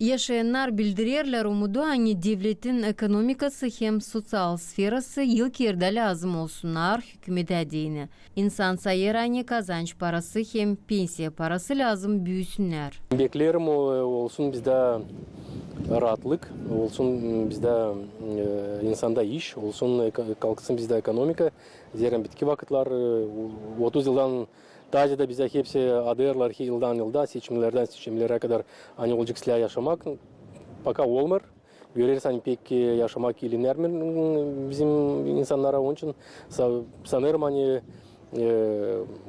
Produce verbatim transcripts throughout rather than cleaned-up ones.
Yaşayannar bildirerlär umudu, ani devletin ekonomikası hem soţial sferası ilk erdä lääzım olsunnar hükümettä deyni. İnsan sayêr, ani kazanç parası hem pensiya parası lääzım büüsünnär. Bekleerim, o, olsun bizdä raatlık, olsun bizdä, e, insanda iş, olsun, e, ka-, kalksın bizdä ekonomika. Zerä bitki vakıtlar, e, o-, otuz yıldan taa ziyadä bizä hepsi adêêrlar yıldan yılda, seçimnerdän seçimnerä kadar, ani olacek islää yaşamak, poka olmêêr. Göreriz, ani pek, e, yaşamak ilinärmeer bizim insannara. Onun için sa-, sanêrım, ani, e,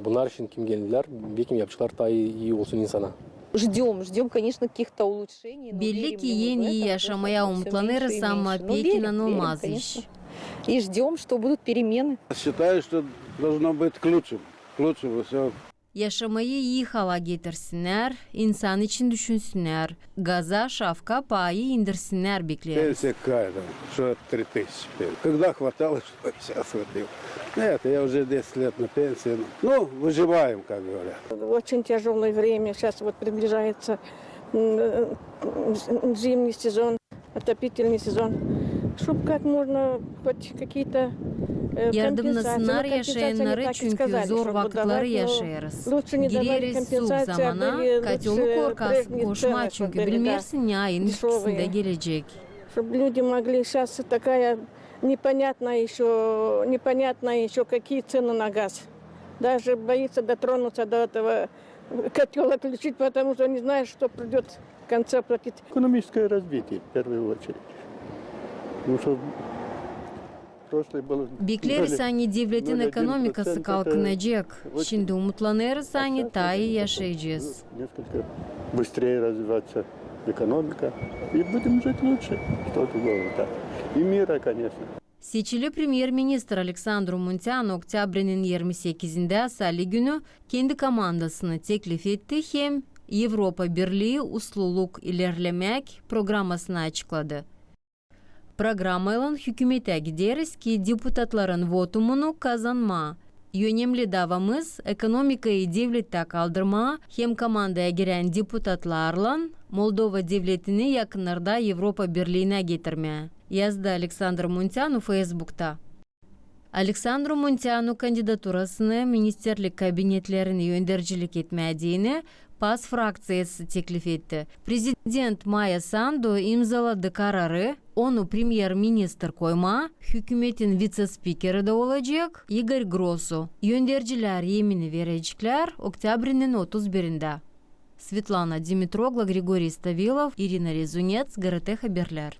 bunnar için kim geldilär, bekim yapaceklar taa ii, ii olsun insana. Ждём, ждём, конечно, каких-то улучшений, но верим ли мы в это, мы слышим всё меньше и меньше. Но верим, верим, конечно. Belli ki eni yaşamaya umutlanêrız, ama pek inanılmaz iş. И ждём, что будут перемены. Считаю, что должно быть к лучшему. К лучшему всё. Yaşamayı ii hala getirsinnär, insan için düşünsünnär, gaza, şafka paayı indirsinnär, bekleeriz. Пенсия какая там? Что это, три тысячи? Когда хватало, что сейчас хватило? Нет, я уже десять лет на пенсии. Ну, выживаем, как говорят. Очень тяжёлое время. Сейчас вот приближается, м, э, зимний сезон, отопительный сезон. Чтоб как можно хоть какие-то, э, компенсации. Yardımnasınnar yaşayannarı, çünkü zor vakıtları yaşêêrız. Gireriz suuk zamana, kotelin korkasın koşmaa, çünkü bilmeersin, ne ayın itkisindä gelecek. Чтоб люди могли, щас такая непонятная ещё, непонятная ещё, какие цены на газ. Даже боится дотронуться до этого, котёл отключить, потому что не знаешь, что придёт в конце платить. Экономическое развитие, в первую очередь. Потому что прошлое было... Bekleeriz, ani devletin ekonomikası kalkınacek. Şindi umutlanêrız, ani taa ii yaşayacez. Несколько быстрее развиваться экономика. И будем жить лучше. Что другого-то? И мира, конечно. Seçili premyer-ministr Aleksandru Munteanu oktyabrinin irmi sekizindä, salı günü, kendi komandasını teklif etti hem Evropa Birlii usluluk ilerlemäk programasını açıkladı. Programaylan hükümettä gideriz, ki deputatların votumunu kazanmaa. Önemli davamız ekonomikayı devlettä kaldırmaa hem komandaya girän deputatlarlan Moldova devletini yakınlarda Evropa Birliinä getirmää, yazdı Aleksandru Munteanu Feysbukta. Aleksandru Munteanu kandidaturasını ministerlik kabinetlerini öndercilik etmää deyni PAS frakţiyası teklif etti. Prezident Maia Sandu imzaladı kararı, onu premyer-ministr koymaa, hükümetin vitse-spikeri dä olacek İgor Grosu. Öndercilär emini vereceklär oktyabrinin otuz birindä. Svetlana Dimitroglu, Grigoriy Stavilov, İrina Rezunets, GRT Haberlär.